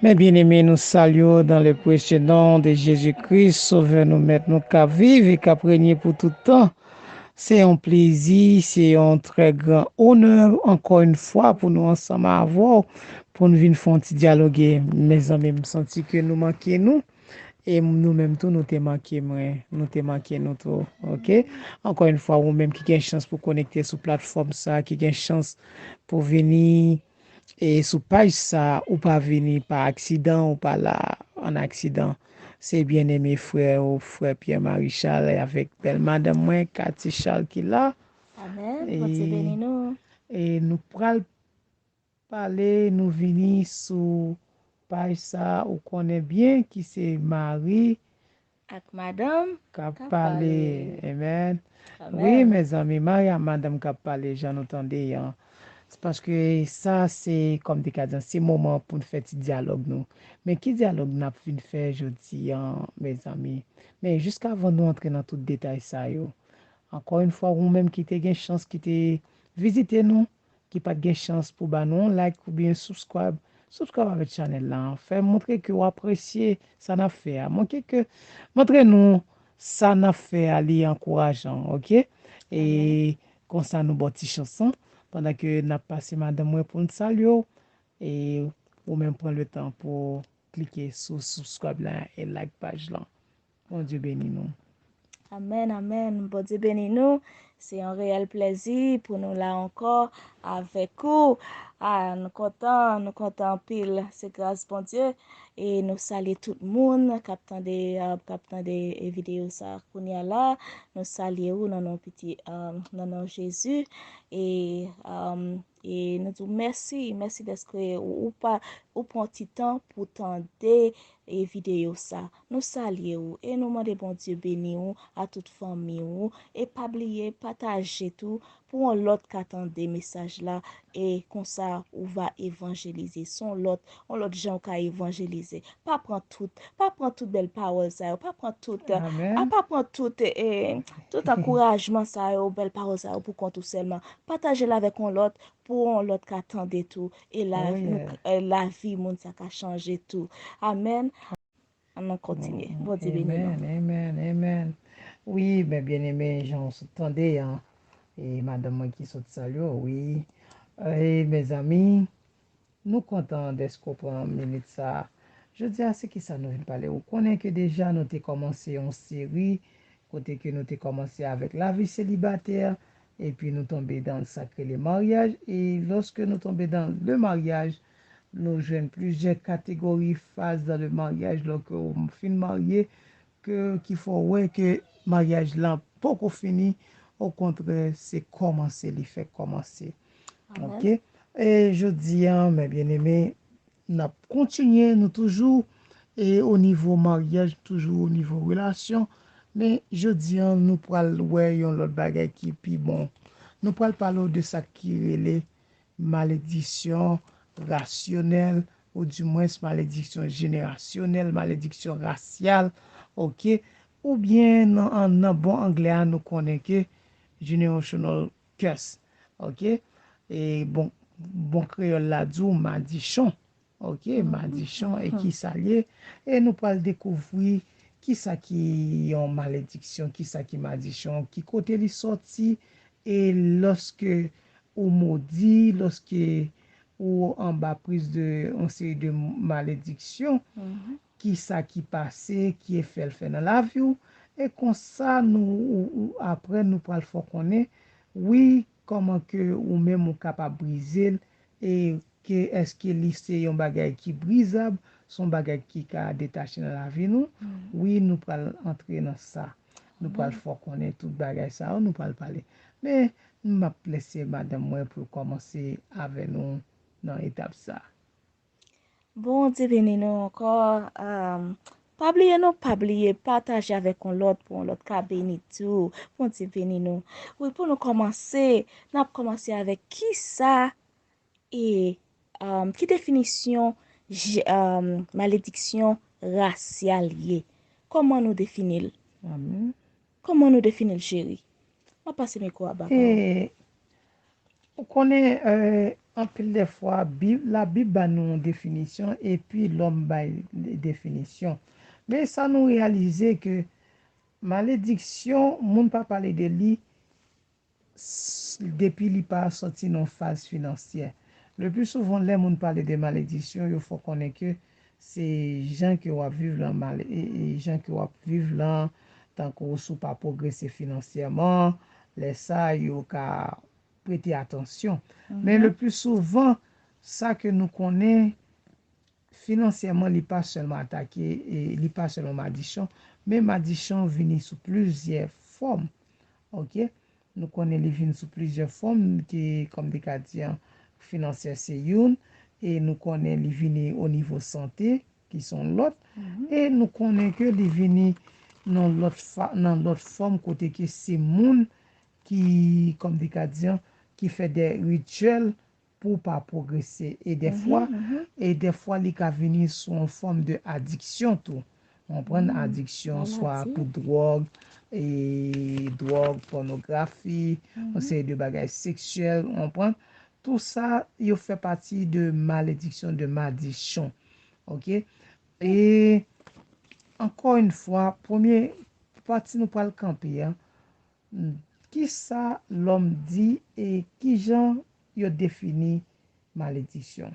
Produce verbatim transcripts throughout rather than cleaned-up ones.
Mes bien-aimés, nou salye w dans le précieux nom de Jésus-Christ, Sovè nou, Mèt nou, k ap viv e k ap renye pou tout tan. Se yon plezi, se yon trè gran onè, ankò yon fwa, pou nou ansanm avè w, pou n vin fè yon ti dyaloge. Mezanmi, m santi ke nou manke nou, e nou menm tou, nou te manke mwen, nou te manke nou tou, oke? Ankò yon fwa, ou menm ki gen chans pou konekte sou platfòm sa, ki gen chans pou vini e sou paj sa, ou pa vini pa aksidan, ou pa la an aksidan. Se bien-aimé frè ou, frè Pierre Marie Charles, avèk bèl madanm mwen, Cathy Charles, ki la. Amèn. Bondye beni nou. E nou pral pale, nou vini sou paj sa, ou konnen byen ki se mari ak madanm k ap pale. Amèn. Wi, mezanmi, mari ak madanm k ap pale, jan nou tande an. Se paske sa, se, kòm te ka di, se moman pou n fè ti dyalòg nou. Men ki dyalòg n ap vin fè jodi an, mezanmi? Men jiskavan nou antre nan tout detay sa yo, ankò yon fwa, ou menm ki te gen chans, ki te vizite nou, ki pa t gen chans pou ba nou yon like oubyen subscribe, subscribe avèk chanèl la. Fè montre ke w apresye sa n ap fè a. Montre ke, montre nou sa n ap fè a, li ankourajan, oke? E konsa nou ba w ti chans lan, pandan ke n ap pase madanm mwen pou n salye w, e ou menm pran le tan pou klike sou subscribe la e like paj lan. Bondye beni nou. Amèn, amèn. Bondye beni nou. Se yon reyèl plèzi pou nou la ankò avèk ou. A, nou kontan, nou kontan anpil. Se gras Bondye. E nou salye tout moun k ap tande, k ap tande, e, videyo sa kounye a la. Nou salye ou nan non piti, nan non Jezi. E, e nou di w mèsi, mèsi dèske ou, ou pa, ou pran ti tan pou tande e videyo sa. Nou salye w e nou mande Bondye beni w a tout fanmi w. E pa bliye pataje tou pou yon lòt ka tande mesaj la. E konsa ou va evanjelize. Se yon lòt, yon lòt jan ou ka evanjelize. Pa pran tout, pa pran tout bèl pawòl sa yo. Pa pran tout, a, pa pran tout, e, tout ankourajman sa yo, bèl pawòl sa yo pou kont ou sèlman. Pataje l avèk yon lòt pou yon lòt ka tande tou. E lavi, nou, e lavi moun sa ka chanje tou. Amèn. Ann nou kontinye. Bondye beni nou. Amèn, amèn, amèn. Wi, men byeneme, jan w sot tande an, e madanm mwen ki sot salye w, wi. E mezanmi, nou kontan dèske w pran minit sa. Jodi a, se kisa nou vin pale? Ou konnen ke deja nou te kòmanse yon seri kote ke nou te kòmanse avèk lavi selibatè, epi nou tonbe dan sa k rele maryaj, e lòske nou tonbe dan le maryaj, nou jwenn plizyè kategori faz dan le maryaj, lòske w fin marye, ke, ki fè w wè ke maryaj lan poko fini, okontrè, se kòmanse li fèk kòmanse. Amèn. Oke? E jodi a, men byeneme, n ap kontinye, nou toujou, e o nivo maryaj, toujou o nivo relasyon, men jodi a, nou pral wè yon lòt bagay ki pi bon. Nou pral pale w de sa ki rele malediksyon rasyonèl, oudimwens malediksyon jenerasyonèl, malediksyon rasyal, oke? Oubyen nan, an, nan bon anglè a, nou konnen ke generational curse, oke? E bon, bon kreyòl la di w madichon, oke? Madichon, e kisa l ye? E nou pral dekouvri kisa ki yon malediksyon, kisa ki madichon, ki kote li sòti, e lòske ou modi, lòske ou anba priz de yon seri de malediksyon, kisa ki pase, ki efè l fè nan lavi w, e konsa nou, ou, ou, aprè nou pral fè w konnen, wi, kòman ke ou menm ou kapab brize l, e ke èske li se yon bagay ki brizab, se yon bagay ki ka detache nan lavi nou? Wi, nou pral antre nan sa. Nou pral fè w konnen tout bagay sa yo, nou pral pale. Men, m ap lese madanm mwen pou l kòmanse avè nou nan etap sa. Bondye beni nou ankò. Am, pa bliye non, pa bliye pataje avèk yon lòt pou yon lòt ka beni tou. Bondye beni nou. Wi, pou nou kòmanse, n ap kòmanse avèk kisa e, am, ki definisyon je-, am, malediksyon rasyal ye? Kòman nou defini l? Amèn. Kòman nou defini l, cheri? M ap pase mikwo a ba ou. E, ou konnen, e, Anpil de fwa, Bib, Labib ba nou yon definisyon, epi lòm bay definisyon. Men sa nou reyalize ke malediksyon, moun pa pale de li s- depi li pa sòti nan faz finansyè. Le pli souvan, lè moun pale de malediksyon, yo fè w konnen ke se jan ke w ap viv lan, mal, e, e jan ke w ap viv lan, tankou si w pa pwogrese finansyèman, lè sa, yo ka prete atansyon. Men le pli souvan, sa ke nou konnen, finansyèman, li pa sèlman atake, e li pa sèlman madichon, men madichon vini sou plizyè fòm. Oke? Nou konnen li vin sou plizyè fòm, ke, kòm te ka di an, finansyè se youn, e nou konnen li vini o nivo sante, ki se yon lòt, e nou konnen ke li vini nan lòt fa, nan lòt fòm kote ke se moun ki, kòm te ka di an, ki fè de rityèl pou w pa pwogrese. E dèfwa, e dèfwa li ka vini sou yon fòm de adiksyon tou. Ou konprann? Adiksyon swa pou dwòg, e dwòg, pònografi, yon seri de bagay seksyèl, ou konprann? Tou sa, yo fè pati de malediksyon, de madichon. Oke? E ankò yon fwa, premye pati nou pral kanpe a, kisa lòm di e kijan yo defini malediksyon?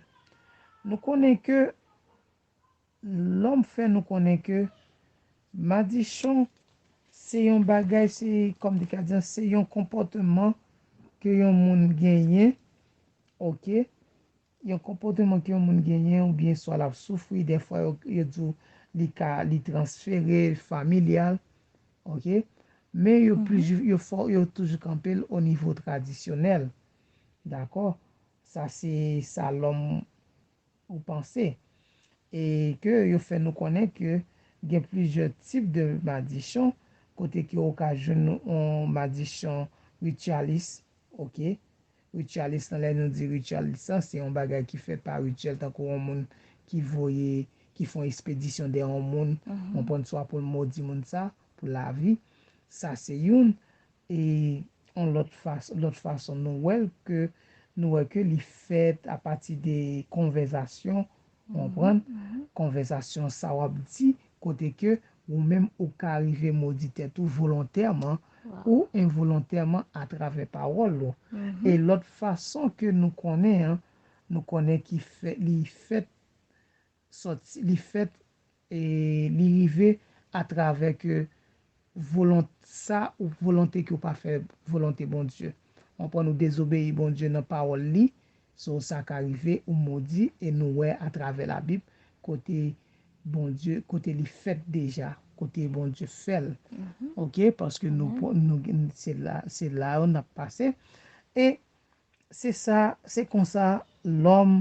Nou konnen ke lòm fè nou konnen ke madichon se yon bagay, se, kòm te ka di, se yon konpòteman ke yon moun genyen, oke? Yon konpòteman ke yon moun genyen, oubyen swa l ap soufri, dèfwa yo, yo di w li ka, li transfere, familyal, oke? Men yo plijou, yo fò, yo toujou kanpe l o nivo tradisyonèl. Dakò? Sa se sa lòm ou panse. E ke yo fè nou konnen ke gen plizyè tip de madichon, kote ke ou ka jwenn yon madichon rityalis, oke? Rityalis lan, lè nou di rityalis lan, se yon bagay ki fèt pa rityèl, tankou yon moun ki voye, ki fè yon espedisyon dèyè yon moun, konprann, swa pou l modi moun sa, pou lavi. Sa se youn. E yon lòt fas, lòt fason nou wè l ke, nou wè ke li fèt apati de konvèzasyon, konprann? Konvèzasyon sa w ap di, kote ke ou menm ou ka rive modi tèt ou volontèman ou envolontèman atravè pawòl ou. E lòt fason ke nou konnen an, nou konnen ki fè, li fèt sòti, li fèt, e li rive atravè ke volon, sa ou volonte ke w pa fè volonte Bondye. Ou konprann, ou dezobeyi Bondye nan pawòl li, so sa ka rive ou modi, e nou wè atravè Labib kote Bondye, kote li fèt deja, kote Bondye fè l. Oke, paske nou, nou, se la, se la yo n ap pase. E se sa, se konsa lòm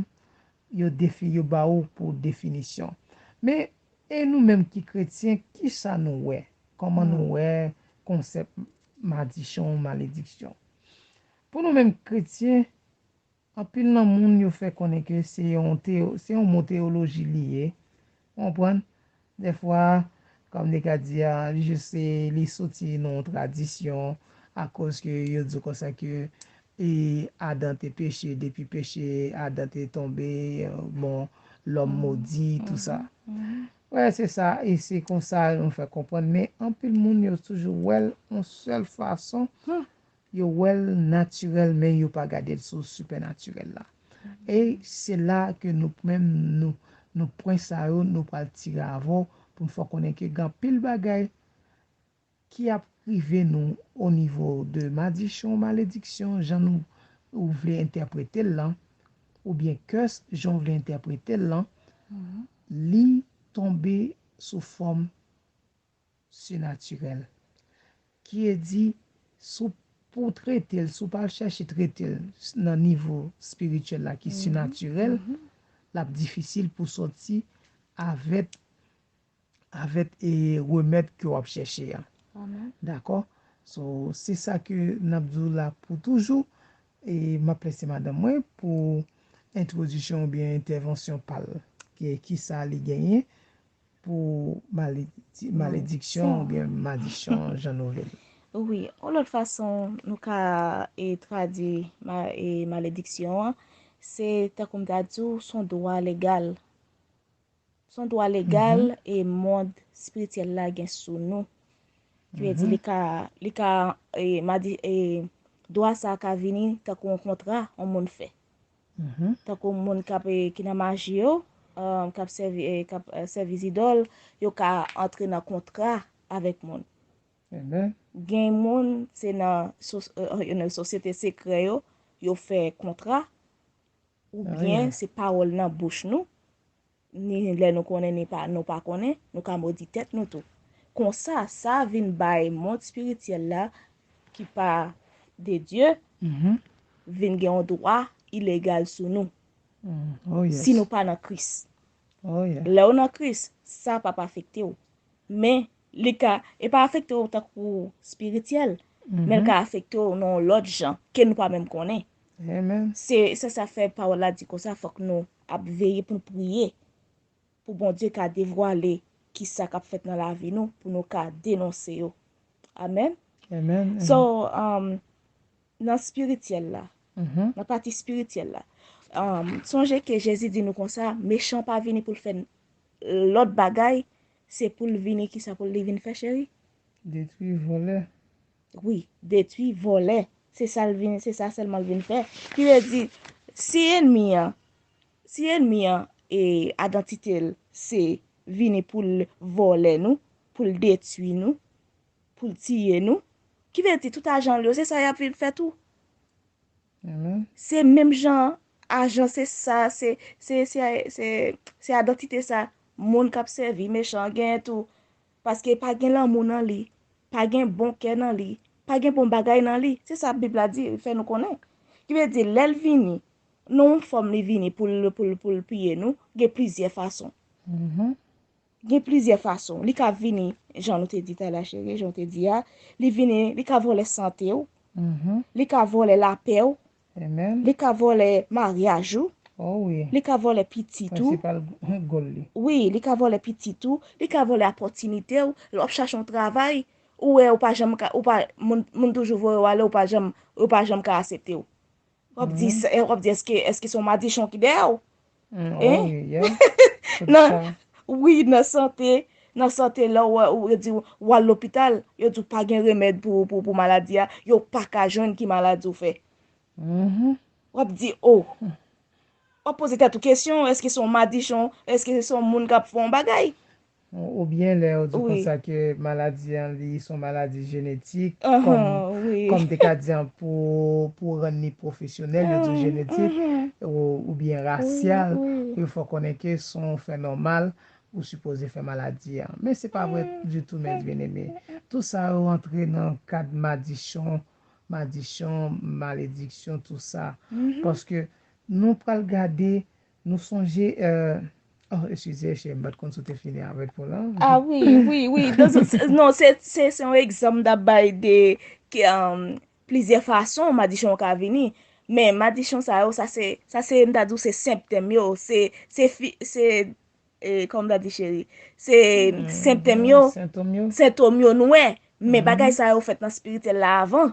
yo defi, yo ba ou pou definisyon. Men, e nou menm ki kretyen, kisa nou wè? Kòman nou wè konsèp madichon, malediksyon? Pou nou menm kretyen, anpil nan moun yo fè konnen ke se yon teo, se yon mo teyoloji li ye. Ou konprann? Dèfwa, kòm de ka di a, li jis se, li soti nan yon tradisyon, akoz ke yo di konsa ke, e, Adan te peche, depi peche, Adan te tonbe, bon, lòm modi, tou sa. Wè, se sa, e se konsa nou fè konprann, men anpil moun yo toujou wè l yon sèl fason, yo wè l natirèl, men yo pa gade l sou sipènatirèl la. E se la ke nou menm, nou, nou pwen sa yo, nou pral tire avè w pou n fè w konnen ke gen anpil bagay ki ap rive nou o nivo de madichon, malediksyon, jan nou, ou vle entèprete l lan, oubyen kès, jan w vle entèprete l lan, li tonbe sou fòm sinatirèl. Ki e di, si w, pou w trete l, si w pa al chèche trete l nan nivo espirityèl la ki sinatirèl, l ap difisil pou sòti avèk, avèk, e, remèd ke w ap chèche a. Dakò? So, se sa ke n ap di w la pou toujou. E m ap lese madanm mwen pou entwodisyon oubyen entèvansyon pa l. Ki, kisa li genyen pou maledi-, malediksyon oubyen madichon, jan nou vle l. Wi, yon lòt fason nou ka, e, tradui ma-, e, malediksyon an, Se tankou m ta di w, se yon dwa legal. Se yon dwa legal e mond espirityèl la gen sou nou. Ki vle di li ka, li ka, e, madi, e, dwa sa a ka vini tankou yon kontra yon moun fè. Tankou moun k ap, e, ki nan maji yo, e, k ap sèvi, e, k ap, e, sèvi zidòl, yo ka antre nan kontra avèk moun. Gen moun, se nan sos-, e, nan sosyete sekrè yo, yo fè kontra, oubyen se pawòl nan bouch nou, ni lè nou konnen, ni pa, nou pa konnen, nou ka modi tèt nou tou. Konsa, sa vin bay mond espirityèl la, ki pa de Dye, vin gen yon dwa ilegal sou nou, si nou pa nan Kris. Lè w nan Kris, sa p ap afekte w. Men, li ka, e pa afekte w tankou espirityèl, men l ka afekte w nan yon lòt jan, ke nou pa menm konnen. Se, se sa fè pawòl la di konsa, fòk nou ap veye pou n priye, pou Bondye ka devwale kisa k ap fèt nan lavi nou, pou nou ka denonse yo. Amèn. So, um, nan espirityèl la, nan pati espirityèl la, um, sonje ke Jezi di nou konsa, mechan pa vini pou l fè lòt bagay, se pou l vini, kisa pou li vin fè, cheri? Detwi, vòlè. Wi, detwi, vòlè. Se sa l vin, se sa sèlman l vin fè. Ki vle di, si ènmi an, si ènmi an, e, idantite l, se vini pou l vòlè nou, pou l detwi nou, pou l tiye nou, ki vle di tout ajan l yo, se sa y ap vin fè tou. Se menm jan ajan, se sa, se, se, se, se, se idantite sa moun k ap sèvi mechan an genyen tou. Paske pa gen lanmou nan li, pa gen bon kè nan li, pa gen bon bagay nan li. Se sa Bib la di, fè nou konnen. Ki vle di, lè l vini, nan yon fòm li vini pou l, pou l, pou l piye nou, gen plizyè fason. Gen plizyè fason. Li ka vini, jan nou te di talè, cheri, jan w te di a, li vini, li ka vòlè sante w, li ka vòlè lapè w, li ka vòlè maryaj ou, li ka vòlè pitit ou. Wi, li ka vòlè pitit ou, li ka vòlè opòtinite w, lè w ap chache yon travay, ou wè ou pa janm ka, ou pa, moun, moun toujou voye w ale, ou pa janm, ou pa janm ka aksepte w. W ap di, w ap di, èske, èske se yon madichon ki dèyè w? Nan, wi, nan sante, nan sante, lè w, yo di w al lopital, yo di w pa gen remèd pou, pou, pou maladi a, yo pa ka jwenn ki maladi w fè. W ap di, o. W ap poze tèt ou kesyon, èske se yon madichon, èske se yon moun k ap fè yon bagay? Oubyen lè yo di konsa ke maladi an li se yon maladi jenetik, kòm, kòm te ka di an pou, pou rann li pwofesyonèl, yo di jenetik, ou, oubyen rasyal, pou yo fè w konnen ke se yon fè nòmal, ou sipoze fè maladi an. Men se pa vre ditou, mès bien-aimés. Tou sa yo rantre nan kad madichon, madichon, malediksyon, tou sa. Paske nou pral gade, nou sonje, euh, oh, eskize, cheri, m pa t konn si w te fini avèk nou la. Ah wi, wi, wi. Non, se, se, se yon egzanp m t ap bay de, ke, um, plizyè fason madichon ka vini. Men madichon sa yo, sa se, sa se, m ta di w, se senptèm yo, se, se, fi- se, e, kòman m ta di, cheri? Se senptèm yo, sentòm yo nou wè. Men bagay sa yo fèt nan espirityèl la avan.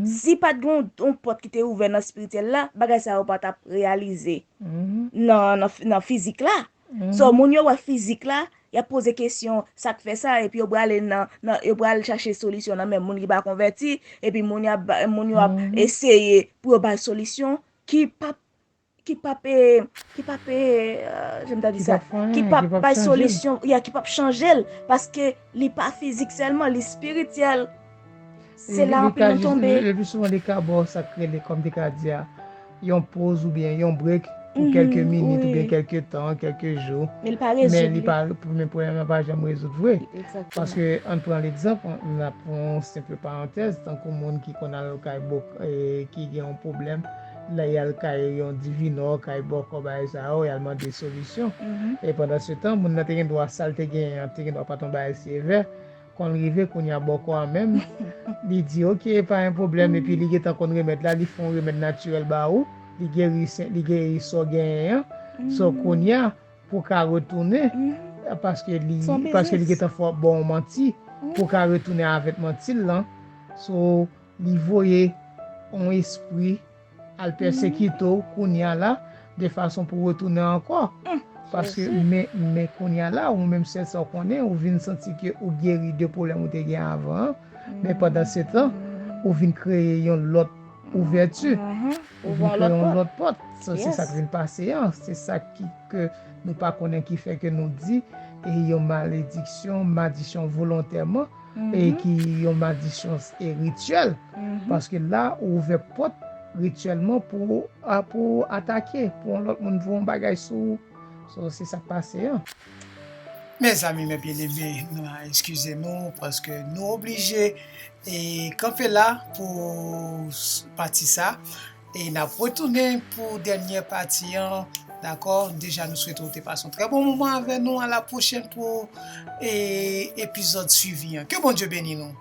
Si pa t gen yon, yon pòt ki te ouvè nan espirityèl la, bagay sa yo pa t ap reyalize nan, nan, nan fizik la. So, moun yo wè fizik la, y ap poze kesyon, sa k fè sa, epi yo prale nan, nan, yo pral chache solisyon nan men moun ki pa konvèti, epi moun y ap ba- moun yo ap eseye pou yo bay solisyon ki p ap, ki p ap, e, ki p ap, e, euh, jan m ta di sa, ki p ap bay solisyon, ya, ki p ap chanje l, paske li pa fizik sèlman, li espirityèl. Se la anpil moun tonbe. Le pli souvan, li ka ba w sa k rele, kòm te ka di a, yon poz oubyen yon break pou kèlke minit oubyen kèlke tan, kèlke jou. Men li pa rezoud li. Men pwoblèm nan pa janm rezoud vre. Paske, ann pran legzanp, n ap pran yon senp parantèz, tankou moun ki konn al kay bòk, e, ki gen yon pwoblèm, lè y al kay yon divinò, kay bòkò, bagay sa yo, y al mande solisyon. E pandan se tan, moun nan te gen dwa, sa l te genyen an, te gen dwa pa t yon bagay sevè. Konn rive kounye a bòkò a menm, li di, "Ok, pa gen pwoblèm," epi li gentan konn remèd la, li fè yon remèd natirèl ba ou, li geri, li geri sa w genyen an. So, kounye a, pou w ka retounen, paske li, paske li gentan fè w ap ba w manti, pou w ka retounen avèk manti l lan. So, li voye yon espri al pèsekite w kounye a la, de fason pou w retounen ankò. Paske, men, men kounye a la, ou menm sèl sa w konnen, ou vin santi ke ou geri de pwoblèm ou te gen avan an, men pandan se tan, ou vin kreye yon lòt ouvèti, ou vin kreye yon lòt pòt. So, se sa k vin pase an, se sa ki, ke nou pa konnen ki fè ke nou di, e yon malediksyon, madisyon volontèman, e ki yon madisyon e rityèl. Paske la, ou ouvè pòt rityèlman pou, a, pou atake, pou yon lòt moun voye yon bagay sou ou. So, se sa k pase an. Mezanmi, mes bien-aimés, nou a eskize nou paske nou oblije e kanpe la pou s- pati sa. E n ap retounen pou dènye pati an. Dakò? Deja, nou swete w te pase yon trè bon moman avè nou. A la pwochèn pou e, epizòd swivi an. Ke Bondye beni nou.